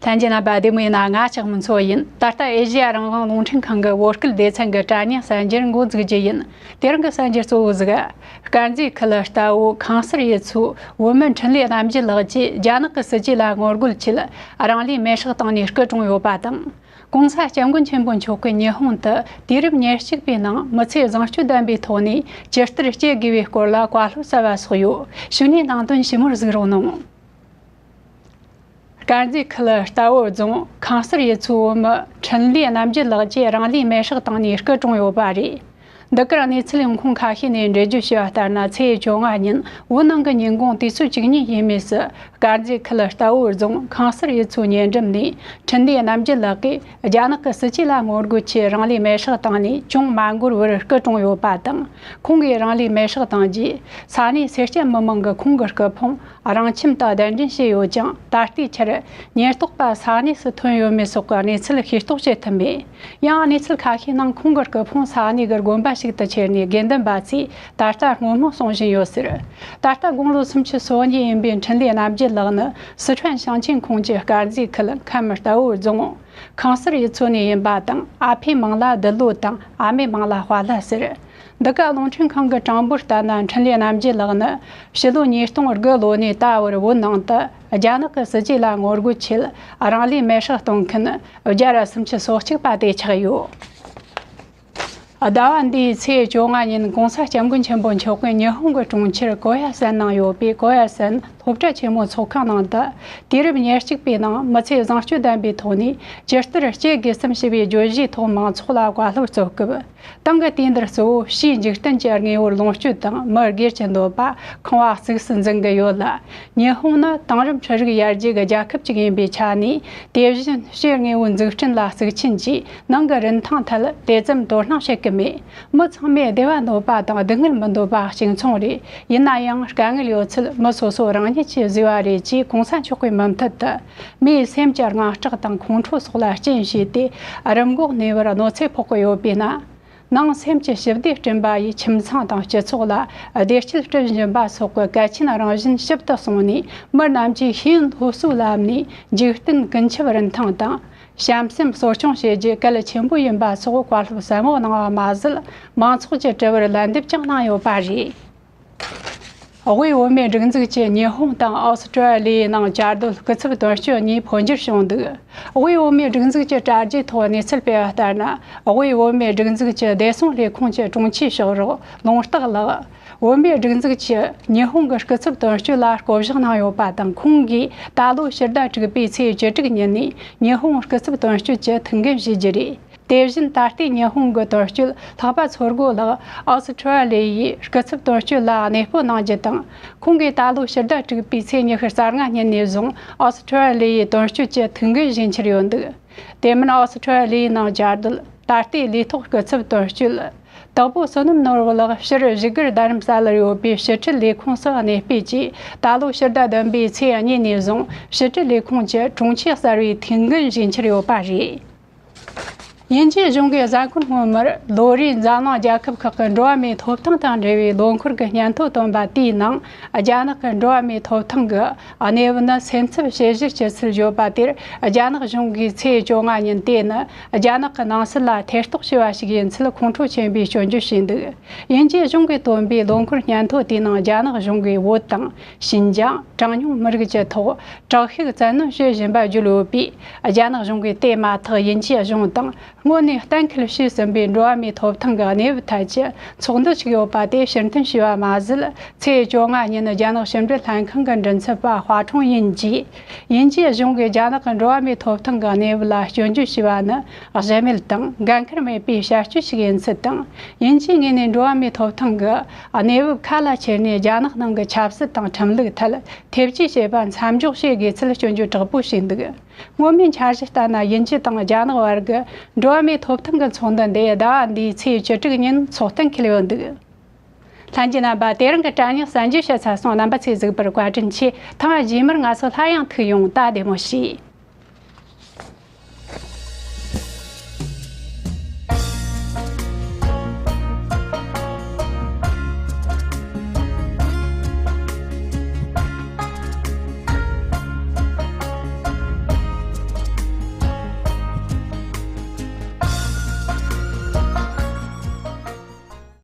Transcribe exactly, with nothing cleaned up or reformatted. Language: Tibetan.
ལྷན་རྒྱས་རྣམ་པ་བདེ་མོ་ཡིན་ན། ང་ལྕགས་མོ་མཚོ་ཡིན། ད་ལྟ་ཨེ་ཤེ་ཡ་རང་དབང་རླུང་འཕྲིན་ཁང་གི་བོད་སྐད་སྡེ་ཚན་གྱི་དྲ་བརྙན་གསར་འགྱུར་འགོ་འཛུགས་རྒྱུ་ཡིན། དེ་རིང་གི་གསར་འགྱུར་གཙོ་བོ་ཟིག་དཀར་མཛེས་ཁུལ་རྟ་བོ་ཁང་གསར་ཡུལ་ཚོའི་བོད་མི་འཕྲིན་ལས་རྣམ་རྒྱལ་ལགས་ཀྱིས་རྒྱ་ནག་གི་སྲིད་ཇུས་ལ་ངོ་རྒོལ་ཆེད་རང་ལུས་མེར་སྲེག་བཏང་ནས་སྐུ་གྲོངས་ཡོད་པ་དང་། ྋགོང་ས་ྋསྐྱབས་མགོན་ཆེན་པོ་མཆོག་གིས་ཉི་ཧོང་དུ་དུས་རབས་ཉེར་གཅིག་པའི་ནང་མི་ཚེ་བཟང་སྤྱོད་ལྡན་པའི་ཐོག་ནས་ཇི་ལྟར་སྐྱེལ་དགོས་པའི་སྐོར་ལ་བཀའ་སློབ་གསར་བ་སོགས་ཡོད། གཞུག་ནས་ནང་དོན་ཞིབ་མོར་གཟིགས་རོགས་གནང་། དཀར་མཛེས་ཁུལ་རྟ་བོ་རྫོང་ཁང་གསར་ཡུལ་ཚོའི་བོད་མི་འཕྲིན་ལས་རྣམ་རྒྱལ་ལགས་ཀྱིས་རང་ལུས་མེར་སྲེག་བཏང་ནས་སྐུ་གྲོངས་ཡོད་པ་རེད། འདི་གར་གནས་ཚུལ་ཡོང་ཁུངས་ཁ་ཤས་ནས་འགྲེལ་བརྗོད་བྱས་པ་ལྟར་ན། ཚེས་བཅོ་ལྔ་ཉིན་བོད་ནང་གི་ཉིན་གུང་དུས་ཚོད་བཅུ་གཉིས་ཡས་མས་སུ། དཀར་མཛེས་ཁུལ་རྟ་བོ་རྫོང་ཁང་གསར་ཡུལ་ཚོའི་ཉེ་འགྲམ་ནས་འཕྲིན་ལས་རྣམ་རྒྱལ་ལགས་ཀྱིས་རྒྱ་ནག་གི་སྲིད་ཇུས་ལ་ངོ་རྒོལ་ཆེད་རང་ལུས་མེར་སྲེག་བཏང་ནས་ཅུང་མ་འགོར་བར་སྐུ་གྲོངས་ཡོད་པ་དང་། ཁོང་གིས་རང་ལུས་མེར་སྲེག་བཏང་རྗེས་ས་གནས་སེར་སྐྱ་མི་མང་གིས་ཁོང་གི་སྐུ་ཕུང་རང་ཁྱིམ་དུ་གདན་འདྲེན་བྱས་ཡོད་ཀྱང་། ད་ལྟའི་ཆར་ཉེན་རྟོག་པ་ས་གནས་སུ་ཐོན་ཡོད་མེད་སོགས་ཀྱི་གནས་ཚུལ་ཤེས་རྟོགས་བྱེད་ཐུབ་མེད། ཡང་གནས་ཚུལ་ཁ་ཤས་ནང་ཁོང་གི་སྐུ་ཕུང་ས་གནས་ཀྱི་དགོན་པ་ཞིག་ཏུ་ཁྱེར་ནས་དགེ་འདུན་པ་ཚོས་ད་ལྟ་བསྔོ་སྨོན་གསུང་བཞིན་ཡོད་ཟེར། ད་ལྟ་དགུང་ལོ་སུམ་ཅུ་སོ་གཉིས་ཡིན་པའི་འཕྲིན་ལས་རྣམ་རྒྱལ་ལགས་ནི་སི་ཁྲོན་ཞིང་ཆེན་ཁོངས་ཀྱི་དཀར་མཛེས་ཁུལ་ཁམས་རྟ་བོ་རྫོང་ཁང་གསར་ཡུལ་ཚོ་ནས་ཡིན་པ་དང་། ཨ་ཕའི་མིང་ལ་བདུད་ལོ་དང་ཨ་མའི་མིང་ལ་དཔའ་ལྷ་ཟེར། འདི་ག་རླུང་འཕྲིན་ཁང་གི་གྲངས་འབོར་ལྟར་ན། འཕྲིན་ལས་རྣམ་རྒྱལ་ལགས་ནི་ཕྱི་ལོ་ཉིས་སྟོང་དགུ་ལོ་ནས་ད་བར་བོད་ནང་དུ་རྒྱ་ནག་གི་སྲིད་ཇུས་ལ་ངོ་རྒོལ་ཆེད་རང་ལུས་མེར་སྲེག་གཏོང་མཁན་བརྒྱ་ར་སུམ་ཅུ་སོ་གཅིག་པ་དེ་ཆགས་ཡོད། ཟླ་བ་འདིའི་ཚེས་བཅོ་ལྔ་ཉིན་ྋགོང་ས་ྋསྐྱབས་མགོན་ཆེན་པོ་མཆོག་གིས་ཉི་ཧོང་གི་གྲོང་ཁྱེར་ཀོ་ཡ་སན་ནང་ཡོད་པའི་ཀོ་ཡ་སན་སློབ་གྲྭ་ཆེན་མོའི་ཚོགས་ཁང་ནང་དུ། དུས་རབས་ཉེར་གཅིག་པའི་ནང་མི་ཚེ་བཟང་སྤྱོད་ལྡན་པའི་ཐོག་ནས་ཇི་ལྟར་སྐྱེལ་དགོས་སམ་ཞེས་པའི་བརྗོད་གཞིའི་ཐོག་མང་ཚོགས་ལ་བཀའ་སློབ་སྩལ་སྐབས། ཏང་གིས་དུས་འདིར་གཙོ་བོ་ཕྱིའི་འཇིག་རྟེན་གྱི་དངོས་པོར་ལོངས་སྤྱོད་དང་། མི་སྒེར་གྱི་འདོད་པ་ཁེངས་པ་གཙིགས་སུ་འཛིན་གྱི་ཡོད་ལ། ཉི་ཧོང་ནི་དེང་རབས་འཕྲུལ་རིག་ཡར་རྒྱས་ཀྱི་རྒྱལ་ཁབ་ཅིག་ཡིན་པའི་ཆ་ནས། དེ་བཞིན་ཕྱིའི་དངོས་པོའི་འཛུགས་སྐྲུན་ལ་གཙིགས་ཆེན་གྱིས་ནང་གི་རིན་ཐང་ཐད་དེ་ཙམ་དོ་སྣང་བྱེད་ཀྱི་མེད། མི་ཚང་མས་བདེ་བ་འདོད་པ་དང་སྡུག་བསྔལ་མི་འདོད་པ་གཅིག་མཚུངས་རེད། ཡིན་ན་ཡང་དཀའ་ངལ་ཡོད་ཚད་མི་སོ་སོ་རང་ཉིད་ཀྱིས་བཟོས་པ་རེད་ཅེས་གོང་ས་མཆོག་གིས་མུ་མཐུད་དུ། མིའི་སེམས་ཀྱི་དངངས་སྐྲག་དང་ཁོང་ཁྲོ་སོགས་ལ་རྐྱེན་བྱས་ཏེ། རིམས་འགོག་ནུས་པར་གནོད་འཚེ་ཕོག་གི་ཡོད་པས་ན། ནང་སེམས་ཀྱི་ཞི་བདེ་བསྐྲུན་པ་ཡིས་ཁྱིམ་ཚང་དང་སྤྱི་ཚོགས་ལ་བདེ་སྐྱིད་སྐྲུན་བཞིན་པ་སོགས་ཀྱི་གལ་ཆེན་རང་བཞིན་ཞིབ་ཏུ་གསུངས་ནས། མི་རྣམས་ཀྱིས་ཤེས་ཡོན་སློབ་གསོའི་ལམ་ནས་འཇིག་རྟེན་ཀུན་ཁྱབ་རིན་ཐང་དང་། བྱམས་སེམས་གསོ་སྐྱོང་བྱེད་རྒྱུ་གལ་ཆེན་པོ་ཡིན་པ་སོགས་བཀའ་སློབ་ཟབ་མོ་གནང་བ་མ་ཟད། མང་ཚོགས་ཀྱི་དྲི་བར་ལན་འདེབས་ཀྱང་གནང་ཡོད་པ་རེད། དབུས་བོད་མིའི་སྒྲིག་འཛུགས་ཀྱིས་ཉི་ཧོང་དང་ཨོ་སི་ཀྲོ་ལི་ཡའི་ནང་བཅའ་སྡོད་སྐུ་ཚབ་དོན་གཅོད་གཉིས་འཕོ་འགྱུར་བྱུང་འདུག། དབུས་བོད་མིའི་སྒྲིག་འཛུགས་ཀྱི་དྲ་རྒྱའི་ཐོག་གནས་ཚུལ་སྤེལ་བ་ལྟར་ན། དབུས་བོད་མིའི་སྒྲིག་འཛུགས་ཀྱི་བདེ་སྲུང་ལས་ཁུངས་ཀྱི་དྲུང་ཆེའི་ཕྱག་རོགས་ལུང་རྟགས་ལགས། བོད་མིའི་སྒྲིག་འཛུགས་ཀྱིས་ཉི་ཧོང་གི་སྐུ་ཚབ་དོན་གཅོད་ལ་བསྐོ་གཞག་གནང་ཡོད་པ་དང་། ཁོང་གིས་ད་ལོ་ཕྱི་ཟླ་དྲུག་པའི་ཚེས་བཅུ་དྲུག་ཉིན་ནས་ཉི་ཧོང་སྐུ་ཚབ་དོན་གཅོད་ཀྱི་ཐུགས་འགན་བཞེས་རྒྱུ་རེད། དེ་བཞིན་ད་ལྟའི་ཉི་ཧོང་གི་དོན་གཅོད་ལྷག་པ་མཚོ་སྒོ་ལགས་ཨོ་སི་ཁྲུ་ལི་ཡའི་སྐུ་ཚབ་དོན་གཅོད་ལ་གནས་སྤོ་གནང་རྒྱུ་དང་། ཁོང་གིས་ད་ལོ་ཕྱི་ཟླ་དྲུག་པའི་ཚེས་ཉི་ཤུ་རྩ་ལྔ་ཉིན་ནས་བཟུང་ཨོ་སི་ཁྲུ་ལི་ཡའི་དོན་གཅོད་ཀྱི་ཐུགས་འགན་བཞེས་འཆར་ཡོད་འདུག། དེ་མིན་ཨོ་སི་ཁྲུ་ལི་ཡའི་ནང་བཅའ་སྡོད་ད་ལྟའི་ལས་ཐོག་སྐུ་ཚབ་དོན་གཅོད་དྭགས་པོ་བསོད་ནམས་ནོར་བུ་ལགས་ཕྱིར་བཞུགས་སྒར་རྡ་རམ་ས་ལར་ཡོད་པའི་ཕྱི་དྲིལ་ལས་ཁུངས་སུ་གནས་སྤོས་ཀྱིས། ད་ལོ་ཕྱི་ཟླ་བདུན་པའི་ཚེས་གཉིས་ནས་བཟུང་ཕྱི་དྲིལ་ལས་ཁུངས་ཀྱི་དྲུང་ཆེ་གསར་བའི་ཐུགས་འགན་བཞེས་འཆར་ཡོད་པ་རེད། དབྱིན་ཇིའི་གཞུང་གིས་གཟའ་འཁོར་སྔོན་མར་ལོ་རེའི་འཛམ་གླིང་རྒྱལ་ཁབ་ཁག་གི་འགྲོ་བ་མིའི་ཐོབ་ཐང་དང་འབྲེལ་བའི་ལོ་འཁོར་གྱི་སྙན་ཐོ་བཏོན་པ་དེའི་ནང་། རྒྱ་ནག་གི་འགྲོ་བ་མིའི་ཐོབ་ཐང་གི་གནས་བབ་ནི་སེམས་འཚབ་བྱེད་གཞིར་གྱུར་ཚུལ་བརྗོད་པ་དེར། རྒྱ་ནག་གཞུང་གིས་ཚེས་བཅོ་ལྔ་ཉིན་དེ་ནི་རྒྱ་ནག་གི་ནང་སྲིད་ལ་ཐེ་གཏོགས་བྱས་པ་ཞིག་ཡིན་ཚུལ་ཁོང་ཁྲོ་ཆེན་པོས་སྐྱོན་བརྗོད་བྱས་འདུག། དབྱིན་ཇིའི་གཞུང་གིས་བཏོན་པའི་ལོ་འཁོར་སྙན་ཐོ་དེའི་ནང་། རྒྱ་ནག་གཞུང་གིས་བོད་དང་ཞིན་ཅང་གྲངས་ཉུང་མི་རིགས་ཀྱི་ཐོག་དྲག་ཤུགས་བཙན་གནོན་བྱེད་བཞིན་པ་བརྗོད་ཡོད་པས། རྒྱ་ནག་གཞུང་གིས་དེ་མ་ཐག་དབྱིན་ཇིའི་གཞུང་དང་། སྔོན་ནས་གཏན་འཁེལ་བྱས་ཟིན་པའི་འགྲོ་བ་མིའི་ཐོབ་ཐང་གི་གནས་བབ་ཐད་ཀྱི་ཚོགས་འདུ་ཞིག་ཡོད་པ་དེ་ཕྱིར་འཐེན་བྱས་པ་མ་ཟད། ཚེས་བཅོ་ལྔ་ཉིན་རྒྱ་ནག་ཕྱི་འབྲེལ་ལྷན་ཁང་གི་མགྲིན་ཚབ་པ་ཧྭ་ཁྲུང་དབྱིན་གྱིས། དབྱིན་ཇིའི་གཞུང་གིས་རྒྱ་ནག་གི་འགྲོ་བ་མིའི་ཐོབ་ཐང་གི་གནས་བབ་ལ་སྐྱོན་བརྗོད་བྱས་པ་ནི་གཞི་མེད་དང་འགན་འཁུར་མེད་པའི་བྱ་སྤྱོད་ཞིག་ཡིན་ཚུལ་དང་། དབྱིན་ཇིའི་ངོས་ནས་འགྲོ་བ་མིའི་ཐོབ་ཐང་གི་གནས་བབ་ཁ་ལ་ཁྱེར་ནས། རྒྱ་ནག་ནང་གི་ཆབ་སྲིད་དང་ཁྲིམས་ལུགས་ཐད་ཐེ་བྱུས་བྱེད་པ་མཚམས་འཇོག་བྱེད་དགོས་ཚུལ་སྐྱོན་བརྗོད་དྲག་པོ་བྱས་འདུག། སྔོན་མའི་འཆར་གཞི་ལྟར་ན། དབྱིན་ཇི་དང་རྒྱ་ནག་བར་གྱི་འགྲོ་བ་མིའི་ཐོབ་ཐང་གི་ཚོགས་འདུ་འདི་ཟླ་བ་འདིའི་ཚེས་བཅུ་དྲུག་ཉིན་འཚོགས་གཏན་འཁེལ་ཡོད་འདུག། ལྷན་རྒྱས་རྣམ་པ། དེ་རིང་གི་དྲ་བརྙན་གསར་འགྱུར་བཤད་ཚར་སོང་། རྣམ་པ་ཚོས་གཟིགས་པར་བཀའ་དྲིན་ཆེ། ཐེངས་རྗེས་མར་ང་ཚོ་སླར་ཡང་ཐུག་ཡོང་། ད་བདེ་མོ་བྱོས།